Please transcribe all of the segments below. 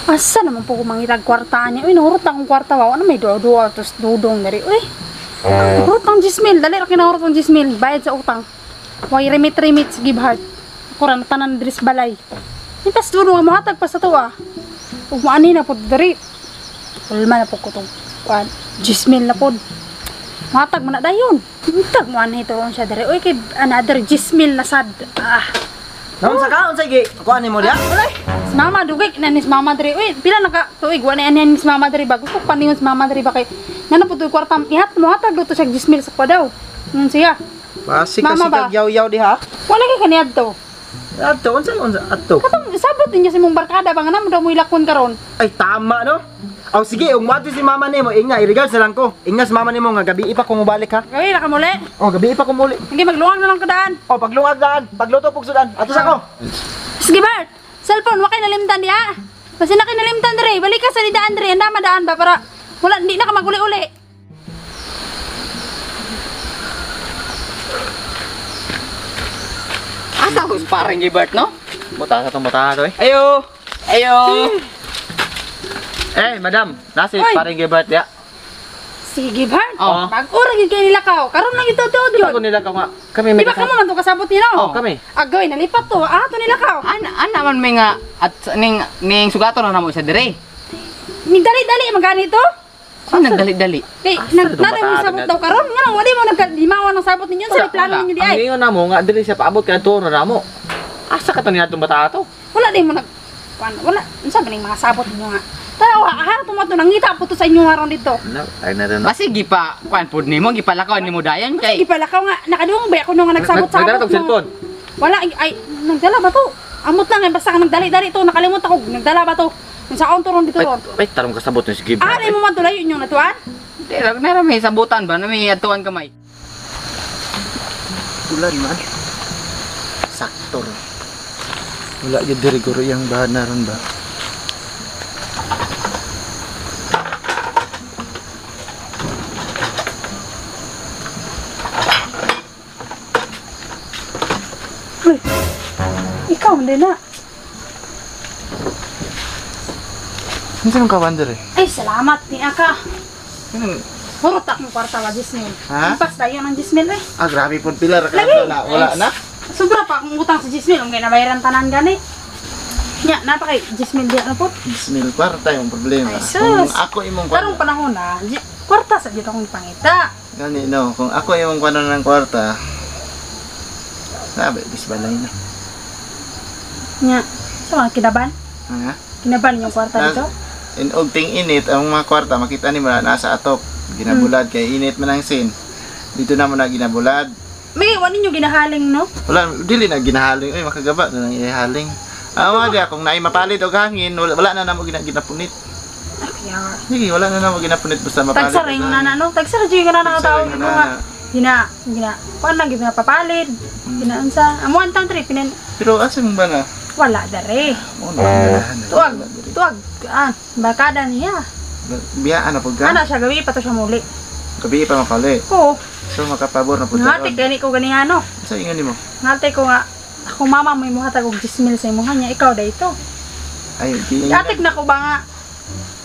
Asa naman po ko mangitag kwarta niya. Uy, nahurot akong kwarta ba? Ano may duwa-duwa tapos dudong diri. Uy, hurot ang 10,000. Dali ra kinahurot ang 10,000. Bayad sa utang. Way remit-remit sa give heart. Ako ra tanan diri sa balay. Intas dudong nga mohatag pa sa tuwa. Ug moani na pod diri. Ulma na po ko tong kuan. 10,000 na pod. Mohatag man na dayon. Intag mo ani to siya diri. Uy, kay another 10,000 na sad. Ah. Naunsa ka? Unsa gi? Kuan nimo diha? Ulay, si mama dugay na ni si mama diri. Uy, pila na ka tuig wa na ani ni si mama diri ba? Gusto ko paningon si mama diri ba kay nana po tuig kwarta ihat mo hatag do to siya 10,000 sa kwa daw. Nun siya. Basi kasi Mama ba? kag yaw-yaw diha. Wala kay kaniadto. Adto unsa unsa adto? Katong sabot niya sa imong barkada ba nga namo daw mo ilakon karon. Ay tama no. Aw sige, ug moadto si mama nimo, ingna i-regard sa lang ko. Ingna si mama nimo nga gabi pa ko mobalik ha. Gawi ra ka muli. Oh, gabi pa ko muli. Hindi maglungag na lang kadaan. Oh, paglungag daan, pagluto pug sudan. Ato sa ko. Sige Bart, cellphone wa kay nalimtan diha. Basta na kay nalimtan diri, balik ka sa daan diri, anda madaan ba para wala hindi na ka maguli-uli. Asa ko sparring kay Bart, no? Buta sa itong buta to eh. Ayo! Ayo! Eh, madam, nasi Oy! paring Gilbert ya. Sige Bart, Oo. bag-ora gyud kay nila kao. Karon lang ito tuod Ako yun. nila ka nga. Kami may Di ba kamo man to kasabot nila? Oh, kami. Agoy, nalipat to. Ah, to nila kao. Ana, ana man may nga at ning ning sugaton na namo sa dire. Ni dali-dali magani to. Saan nagdali-dali? Kay Asa nag to nara mo bata sabot na- daw karon nga wala mo nagkalimawan ng sabot ninyo sa plano ninyo di Ang ay. ingon na mo nga dili siya paabot kay tuon na mo. Asa ka to niya itong bata to? Wala di mo nag kuan, wala unsa ba ning mga sabot ninyo nga. Tanaw ha to mo to nangita po to sa inyo haron dito. No, ay na Basi gipa kuan pud nimo gipalakaw nimo dayon Kay kay gipalakaw nga nakadungog ba ako nung nga nagsabot-sabot. Nagdala tong mo. cellphone. Wala ay, ay nagdala ba to? Amot lang eh, basta ka nagdali-dali to nakalimot ako nagdala ba to? Ang saon to ron dito Ay, ron. ay tarong kasabot ni si Gilbert. Ah, di mo man to layo inyong natuan? Di ra na may sabutan ba na may atuan kamay. Ulan man. Sakto ro. Wala gyud diri guro yang bahan ron ba. Uy, ikaw hindi na. Unsa man ka diri? Ay, salamat ni Aka. Hurot akong kwarta wa 10,000. Ha? Impas tayo ng 10,000 eh. Ah, grabe pud pilar ka Lagi. na wala na. Sobra pa akong utang sa 10,000 ang ginabayaran tanan gani. Nya, napakay 10,000 diya na po. 10,000 kwarta yung problema. Ay, sus. Kung ako imong Karong kwarta. panahon na, kwarta sa dito akong pangita. Gani no, kung ako imong kwarta ng kwarta. Sabi, bisbalay na. Nya, sa mga kinaban? Ha? Kinaban yung kwarta dito? In og ting init ang mga kwarta makita nimo na nasa atop. Ginabulad kay init man ang sin. Dito na mo na ginabulad. May wala ninyo ginahaling no? Wala dili na ginahaling oy makagaba na nang ihaling. Ah, wala kung naay mapalit og hangin, wala, wala na namo ginapunit. Ay, kaya. Sige, wala na namo ginapunit basta mapalit. Tagsara og yung hangin. nana no? Tagsara yung nana nga Tagsara tao. yung Nga, nana. gina, gina, kuan lang, gina papalit. Gina, unsa. Amo ang tang trip, pinan, Pero asa mong ba na? wala dere. Mo na ganahan. Tuwag, tuwag, ah, barkada niya. Biyaan na pud ka. Ana siya, gabi pa to siya muli. Gabi pa makali. Oo, So makapabor na pud ngatik gani ko ganiha no. Sa ingon nimo? Ngatik ko nga, ako mama mo imuhatag og 10,000 sa imuha niya, ikaw da ito. Ay, di. Atik na ko ba nga,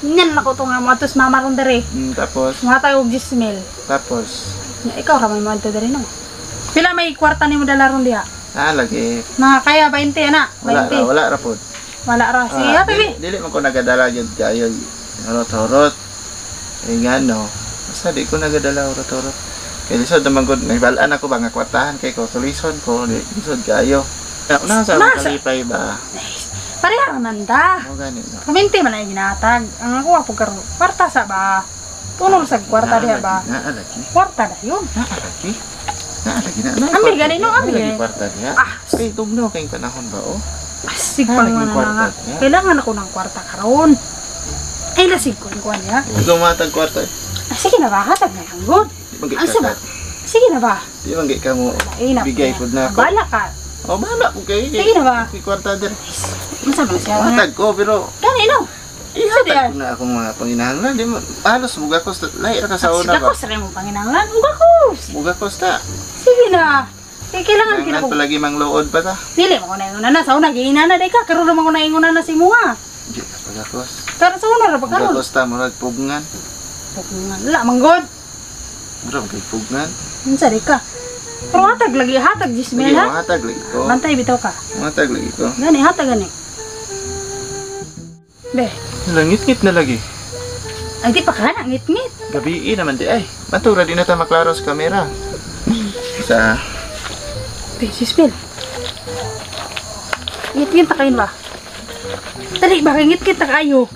nyan na ko to nga mo atos mama ron dere. Tapos, Muhatag og 10,000. tapos. Nya, ikaw ra may moadto dere no. Pila may kwarta nimo dala ron diha? Ah, lagi. Mga kaya 20 ana, Wala ra, 20. wala ra pud. Wala ra. Sige, Ah, hatag dili, dili man ko nagadala gyud kayo horot-horot. Eh ngano, basta di ko nagadala horot-horot. Kay lisod naman gud, nahibalaan ako ba nga kwartahan kay ko tulison ko, di lisod kayo. Una sa Nasa- kalipay ba? Pareha ra man ta. Mo gani no. Kuminti man ay ginatag. Ang ako po karon, kwarta sa ba? Tunol sa kwarta diha ba? Naa lagi. Kwarta da yun. Naa lagi. Naa lagi na. Ambi gani no, ambi Lagi gani. kwarta diha. Ah, Kay tugnaw kay panahon ba oh? asig Ah, pang lagi mga kwarta nga. niya. Kailangan ako ng kwarta karon. Ay lasig ko ang kuan niya. Ikaw matag kwarta. Ah, sige na ba? Hatag na lang good. Di man Asa ba? Sige na ba? Di man ka mo Ay, na. bigay pud na ako. Bala ka. Oh, bahala ko kay. Sige na ba? Kay kwarta dir. Unsa man siya? nga? Matag ko pero Gani no. ihatag ko na akong mga panginahanglan. Di mo halos muga ko lahi ra ka sa una Sige ba. ko sa imong panginahanglan. Uga ko. Muga ko sta. Sige na. Kay kailangan Kailangan kina ko. palagi mang luod pa ta. Dili mo ko na ingon na sa una giinana day ka karon man ko na ingon na si imuha. Di ka Gakos. Pero sa una ra ba karon? Gakos ta murag pugngan. Wala manggod. Murag kay pugngan. Unsa di ka? Pero hatag lagi, hatag 10,000 Lagi ha. hatag lagi ko. Bantay bitaw ka. Hatag lagi ko. Gani hatag gani. Be, Langit-ngit na lagi. ay di pa ka na ngit-ngit. Gabi naman di ay. Matura di na ta maklaro sa kamera. Sa Be, 10,000. Ngit-ngit ta kayo ba? Dali ba kay ngit-ngit ta kayo?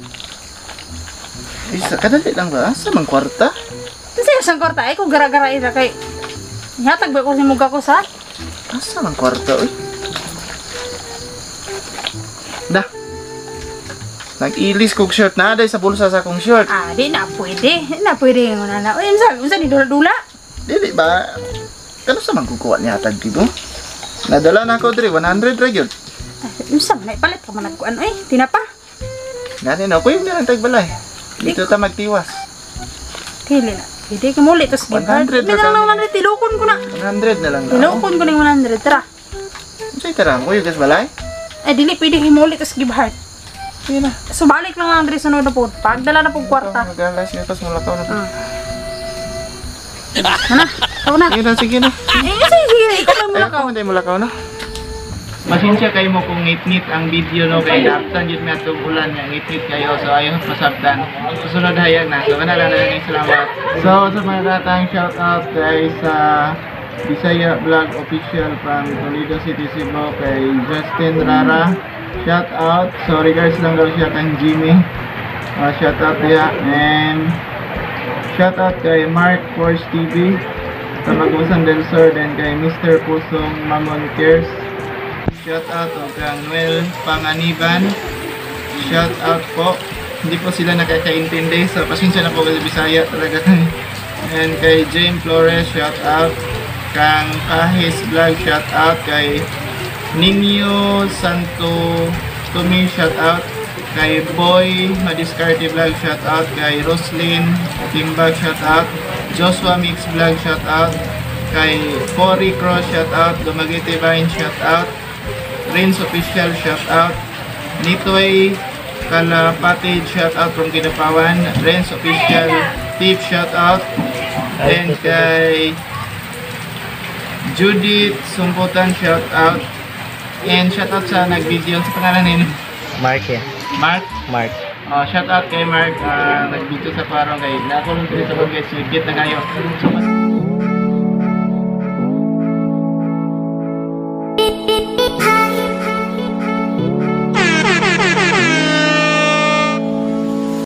Isa kadali lang ba? Sa mang kwarta? Kasi isang kwarta ay kung gara-gara ira kay hatag ba ko si muga ko sa? Asa mang kwarta oy? Da. Nag-ilis kog shirt na day sa bulsa sa akong shirt. Ah, di na pwede. Di na pwede nga na. Uy, unsa unsa ni dula-dula? Dili ba? Kano sa man kukuha niya hatag di ba? Nadala na ako diri 100 ra gyud. Ay, unsa man ay palit ka man nagkuan oy, tinapa. Gani na kuy na lang tag balay. Dito ta magtiwas. Dili na. Pwede ka muli tos give 100 May ra na lang kami. 100 tilukon ko na. 100 na lang na. Tilukon ko ning 100 tara. Unsay tara kuy gas balay? Ay dili pwede himuli tos give heart. Sige na. So balik lang lang diri sunod na po. Pagdala na pong kwarta. Magalas nga pas mulakaw na. Ah. Ano? Ako na. Sige na, sige na. Eh, sige, sige. Ikaw lang Ay, muna ka. ako hindi mulakaw na. Pasensya kayo mo kung ngit-ngit ang video no kay daptan jud mi atong ulan nga ngit-ngit kayo so ayaw pasabtan. Susunod hayag na. So kana lang na salamat. So sa mga datang shout out kay sa Bisaya Vlog Official from Toledo City, Cebu kay Justin Rara. Shout out. So regards lang daw siya kang Jimmy. Shout out diya and shout out kay Mark Force TV sa Magusan del Sur, then kay Mr. Pusong Mamon Cares. Shout out o kang Noel Panganiban. Shout out po. Hindi po sila nakakaintindi. So pasensya na po kasi Bisaya talaga. And kay James Flores, shout out. Kang Kahis Vlog, shout out. Kay Ningyo Santo Tumi, shout out. Kay Boy Madiskarte Vlog, shout out. Kay Roslyn Timbag, shout out. Joshua Mix Vlog, shout out. Kay Cory Cross, shout out. Dumaguete Vine, shout out. Rins Official, shout out. Nitoy Kalapatid, shout out from Kinapawan. Renz Official Tip, shout out. And kay Judith Sumputan, shout out. And shout out sa nag-video sa pangalan nino. Mark ya. Mark. Mark. Oh, shout out kay Mark, nag-video sa parang kay na ako nung sa guys, get na kayo. So,